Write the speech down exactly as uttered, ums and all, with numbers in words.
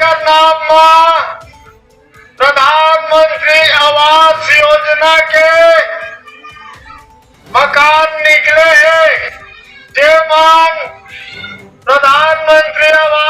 नाम म प्रधानमंत्री आवास योजना के मकान निकले हे, जेमन प्रधानमंत्री आवास